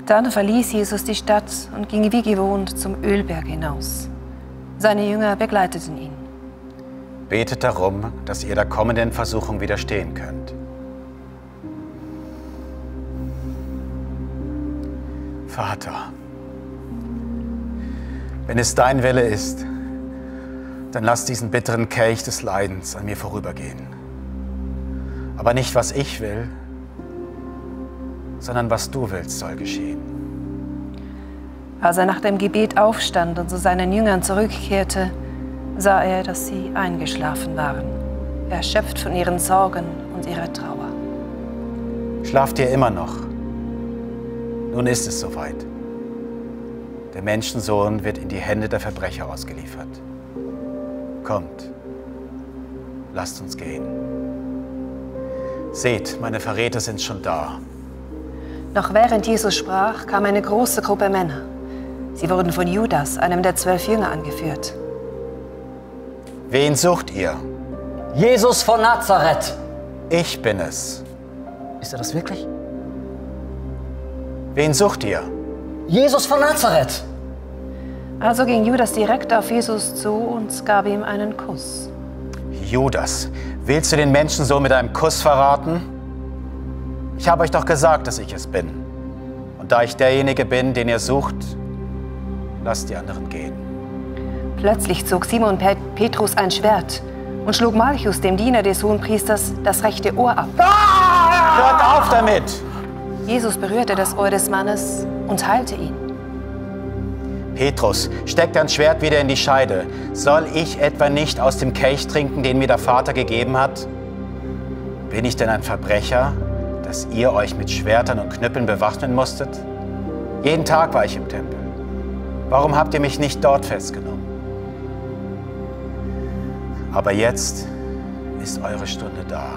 Dann verließ Jesus die Stadt und ging wie gewohnt zum Ölberg hinaus. Seine Jünger begleiteten ihn. Betet darum, dass ihr der kommenden Versuchung widerstehen könnt. Vater, wenn es dein Wille ist, dann lass diesen bitteren Kelch des Leidens an mir vorübergehen. Aber nicht, was ich will, sondern was du willst, soll geschehen. Als er nach dem Gebet aufstand und zu seinen Jüngern zurückkehrte, sah er, dass sie eingeschlafen waren, erschöpft von ihren Sorgen und ihrer Trauer. Schlaft ihr immer noch? Nun ist es soweit. Der Menschensohn wird in die Hände der Verbrecher ausgeliefert. Kommt, lasst uns gehen. Seht, meine Verräter sind schon da. Noch während Jesus sprach, kam eine große Gruppe Männer. Sie wurden von Judas, einem der 12 Jünger, angeführt. Wen sucht ihr? Jesus von Nazareth. Ich bin es. Ist er das wirklich? Wen sucht ihr? Jesus von Nazareth. Also ging Judas direkt auf Jesus zu und gab ihm einen Kuss. Judas, willst du den Menschensohn mit einem Kuss verraten? Ich habe euch doch gesagt, dass ich es bin. Und da ich derjenige bin, den ihr sucht, lasst die anderen gehen. Plötzlich zog Simon Petrus ein Schwert und schlug Malchus, dem Diener des Hohenpriesters, das rechte Ohr ab. Hört auf damit! Jesus berührte das Ohr des Mannes und heilte ihn. Petrus, steck dein Schwert wieder in die Scheide. Soll ich etwa nicht aus dem Kelch trinken, den mir der Vater gegeben hat? Bin ich denn ein Verbrecher, dass ihr euch mit Schwertern und Knüppeln bewaffnen musstet? Jeden Tag war ich im Tempel. Warum habt ihr mich nicht dort festgenommen? Aber jetzt ist eure Stunde da.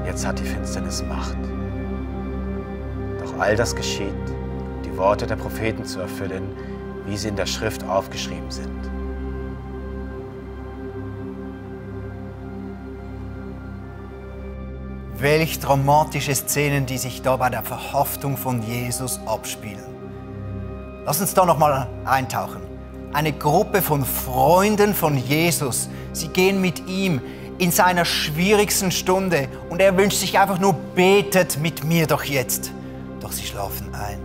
Jetzt hat die Finsternis Macht. Doch all das geschieht, die Worte der Propheten zu erfüllen, wie sie in der Schrift aufgeschrieben sind. Welch dramatische Szenen, die sich da bei der Verhaftung von Jesus abspielen. Lass uns da noch mal eintauchen. Eine Gruppe von Freunden von Jesus. Sie gehen mit ihm in seiner schwierigsten Stunde und er wünscht sich einfach nur, betet mit mir doch jetzt. Doch sie schlafen ein.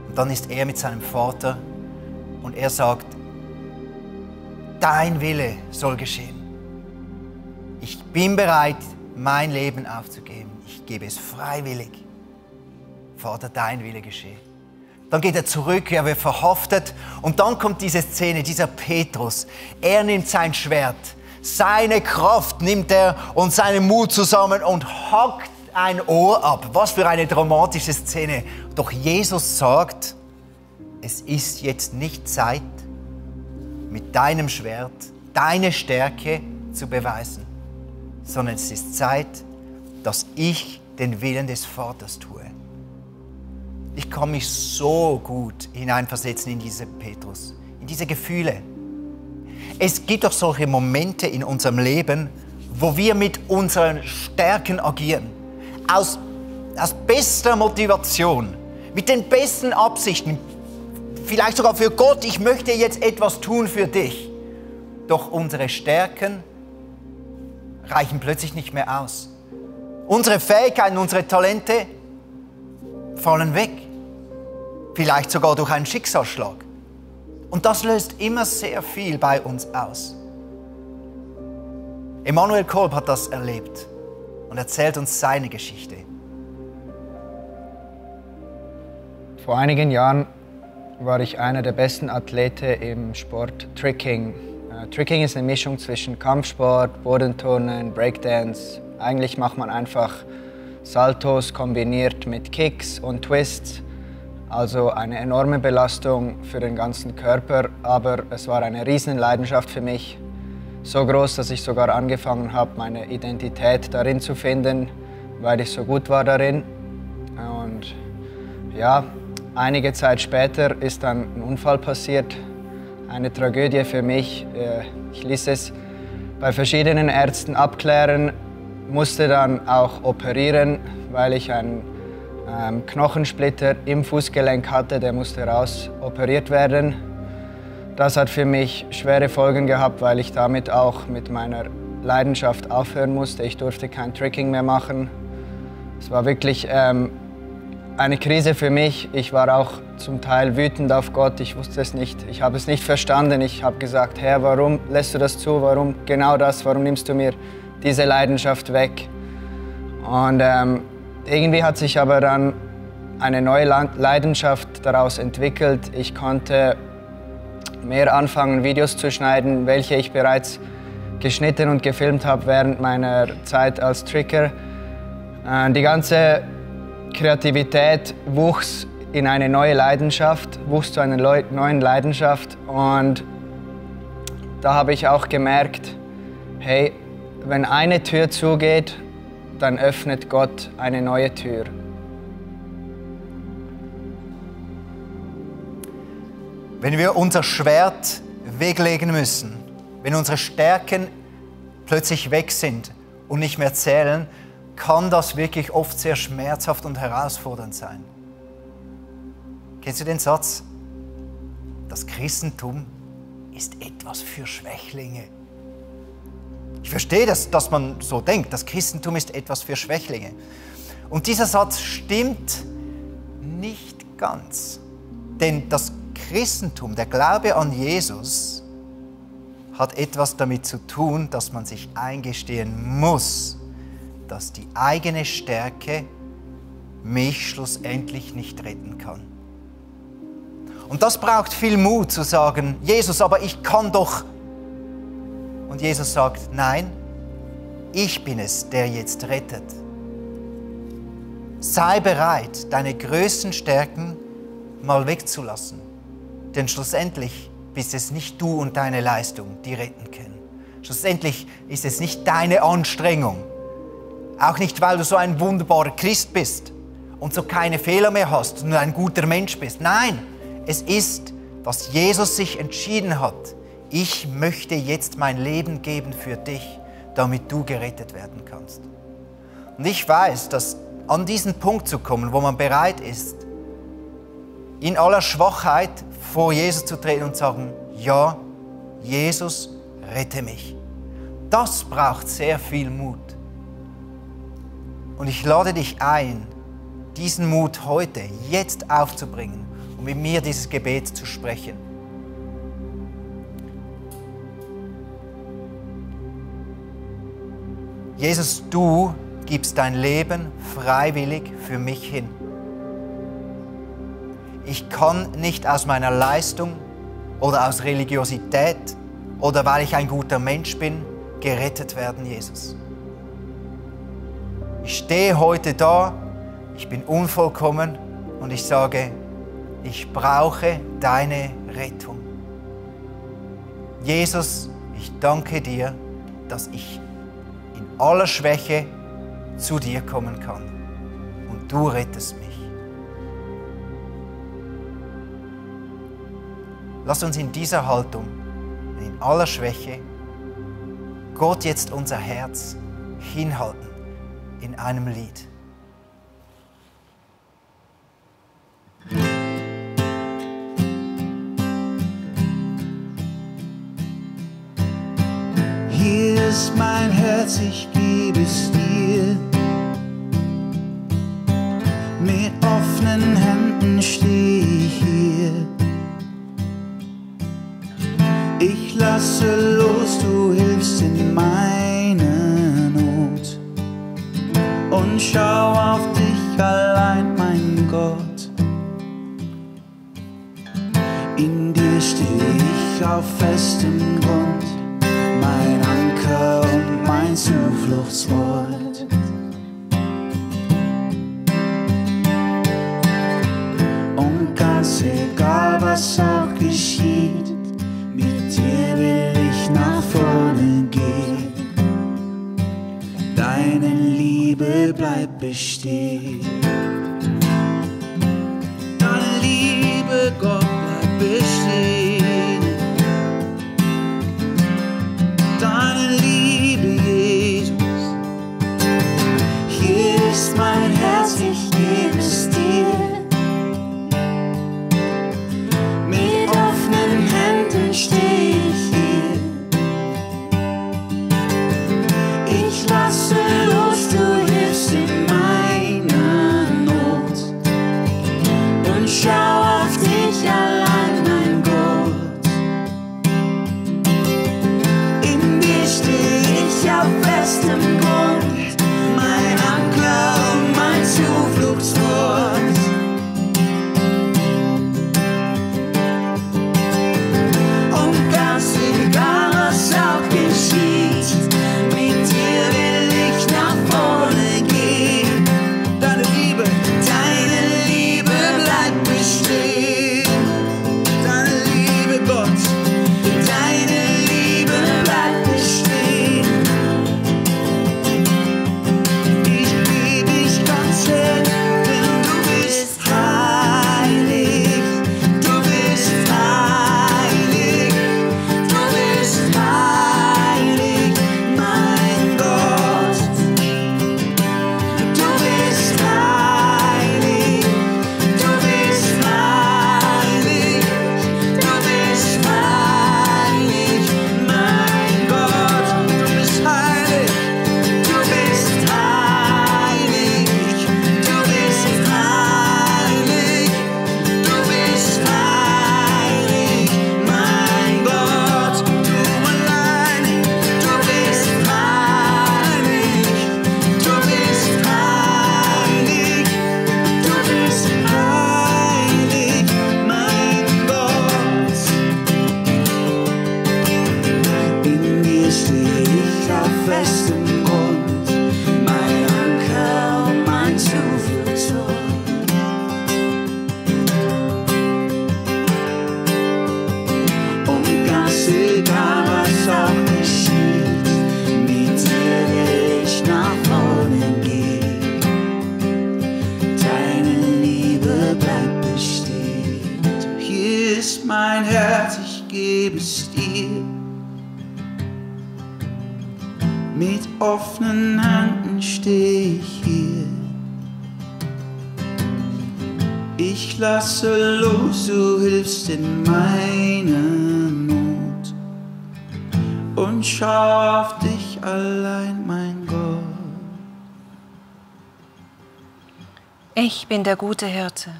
Und dann ist er mit seinem Vater und er sagt, dein Wille soll geschehen. Ich bin bereit, mein Leben aufzugeben. Ich gebe es freiwillig. Vater, dein Wille geschehe. Dann geht er zurück, er wird verhaftet und dann kommt diese Szene, dieser Petrus. Er nimmt sein Schwert, seine Kraft nimmt er und seinen Mut zusammen und hackt ein Ohr ab. Was für eine dramatische Szene. Doch Jesus sagt, es ist jetzt nicht Zeit, mit deinem Schwert deine Stärke zu beweisen, sondern es ist Zeit, dass ich den Willen des Vaters tue. Ich kann mich so gut hineinversetzen in diese Petrus, in diese Gefühle. Es gibt doch solche Momente in unserem Leben, wo wir mit unseren Stärken agieren. Aus bester Motivation, mit den besten Absichten, vielleicht sogar für Gott, ich möchte jetzt etwas tun für dich. Doch unsere Stärken reichen plötzlich nicht mehr aus. Unsere Fähigkeiten, unsere Talente fallen weg. Vielleicht sogar durch einen Schicksalsschlag. Und das löst immer sehr viel bei uns aus. Emanuel Kolb hat das erlebt und erzählt uns seine Geschichte. Vor einigen Jahren war ich einer der besten Athleten im Sport Tricking. Tricking ist eine Mischung zwischen Kampfsport, Bodenturnen, Breakdance. Eigentlich macht man einfach Saltos kombiniert mit Kicks und Twists. Also eine enorme Belastung für den ganzen Körper, aber es war eine riesen Leidenschaft für mich. So groß, dass ich sogar angefangen habe, meine Identität darin zu finden, weil ich so gut war darin. Und ja, einige Zeit später ist dann ein Unfall passiert, eine Tragödie für mich. Ich ließ es bei verschiedenen Ärzten abklären, musste dann auch operieren, weil ich einen Knochensplitter im Fußgelenk hatte, der musste raus operiert werden. Das hat für mich schwere Folgen gehabt, weil ich damit auch mit meiner Leidenschaft aufhören musste. Ich durfte kein Tricking mehr machen. Es war wirklich eine Krise für mich. Ich war auch zum Teil wütend auf Gott. Ich wusste es nicht. Ich habe es nicht verstanden. Ich habe gesagt, Herr, warum lässt du das zu? Warum genau das? Warum nimmst du mir diese Leidenschaft weg? Und irgendwie hat sich aber dann eine neue Leidenschaft daraus entwickelt. Ich konnte mehr anfangen, Videos zu schneiden, welche ich bereits geschnitten und gefilmt habe während meiner Zeit als Tricker. Die ganze Kreativität wuchs in eine neue Leidenschaft, wuchs zu einer neuen Leidenschaft. Und da habe ich auch gemerkt, hey, wenn eine Tür zugeht, dann öffnet Gott eine neue Tür. Wenn wir unser Schwert weglegen müssen, wenn unsere Stärken plötzlich weg sind und nicht mehr zählen, kann das wirklich oft sehr schmerzhaft und herausfordernd sein. Kennst du den Satz? Das Christentum ist etwas für Schwächlinge. Ich verstehe, dass man so denkt, das Christentum ist etwas für Schwächlinge. Und dieser Satz stimmt nicht ganz. Denn das Christentum, der Glaube an Jesus, hat etwas damit zu tun, dass man sich eingestehen muss, dass die eigene Stärke mich schlussendlich nicht retten kann. Und das braucht viel Mut zu sagen, Jesus, aber ich kann doch. Und Jesus sagt, nein, ich bin es, der jetzt rettet. Sei bereit, deine größten Stärken mal wegzulassen. Denn schlussendlich bist es nicht du und deine Leistung, die retten können. Schlussendlich ist es nicht deine Anstrengung. Auch nicht, weil du so ein wunderbarer Christ bist und so keine Fehler mehr hast und ein guter Mensch bist. Nein, es ist, dass Jesus sich entschieden hat, ich möchte jetzt mein Leben geben für dich, damit du gerettet werden kannst. Und ich weiß, dass an diesen Punkt zu kommen, wo man bereit ist, in aller Schwachheit vor Jesus zu treten und zu sagen, ja, Jesus, rette mich. Das braucht sehr viel Mut. Und ich lade dich ein, diesen Mut heute, jetzt aufzubringen und mit mir dieses Gebet zu sprechen. Jesus, du gibst dein Leben freiwillig für mich hin. Ich kann nicht aus meiner Leistung oder aus Religiosität oder weil ich ein guter Mensch bin, gerettet werden, Jesus. Ich stehe heute da, ich bin unvollkommen und ich sage, ich brauche deine Rettung. Jesus, ich danke dir, dass ich in aller Schwäche zu dir kommen kann und du rettest mich. Lass uns in dieser Haltung, in aller Schwäche, Gott jetzt unser Herz hinhalten in einem Lied. Hier ist mein Herz, ich gebe es dir. Mit offenen Händen stehe ich hier. Ich lasse los, du hilfst in meiner Not. Und schau auf dich allein, mein Gott. In dir stehe ich auf festem Grund, mein Anker und mein Zufluchtsort. Und ganz egal, was auch geschieht, mit dir will ich nach vorne gehen. Deine Liebe bleibt bestehen. Deine Liebe, Gott, bleibt bestehen. Deine Liebe, Jesus. Hier ist mein Herz, ich gebe es mit offenen Händen steh ich hier. Ich lasse los, du hilfst in meiner Not und schau auf dich allein, mein Gott. Ich bin der gute Hirte.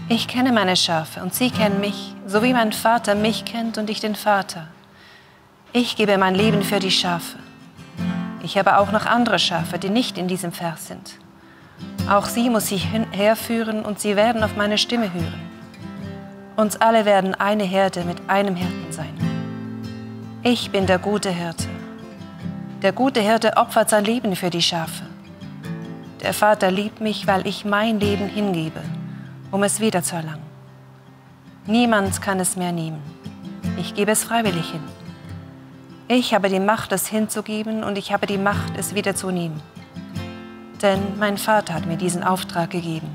Ich kenne meine Schafe und sie kennen mich, so wie mein Vater mich kennt und ich den Vater. Ich gebe mein Leben für die Schafe. Ich habe auch noch andere Schafe, die nicht in diesem Vers sind. Auch sie muss ich herführen und sie werden auf meine Stimme hören. Uns alle werden eine Herde mit einem Hirten sein. Ich bin der gute Hirte. Der gute Hirte opfert sein Leben für die Schafe. Der Vater liebt mich, weil ich mein Leben hingebe, um es wiederzuerlangen. Niemand kann es mehr nehmen. Ich gebe es freiwillig hin. Ich habe die Macht, es hinzugeben, und ich habe die Macht, es wiederzunehmen. Denn mein Vater hat mir diesen Auftrag gegeben.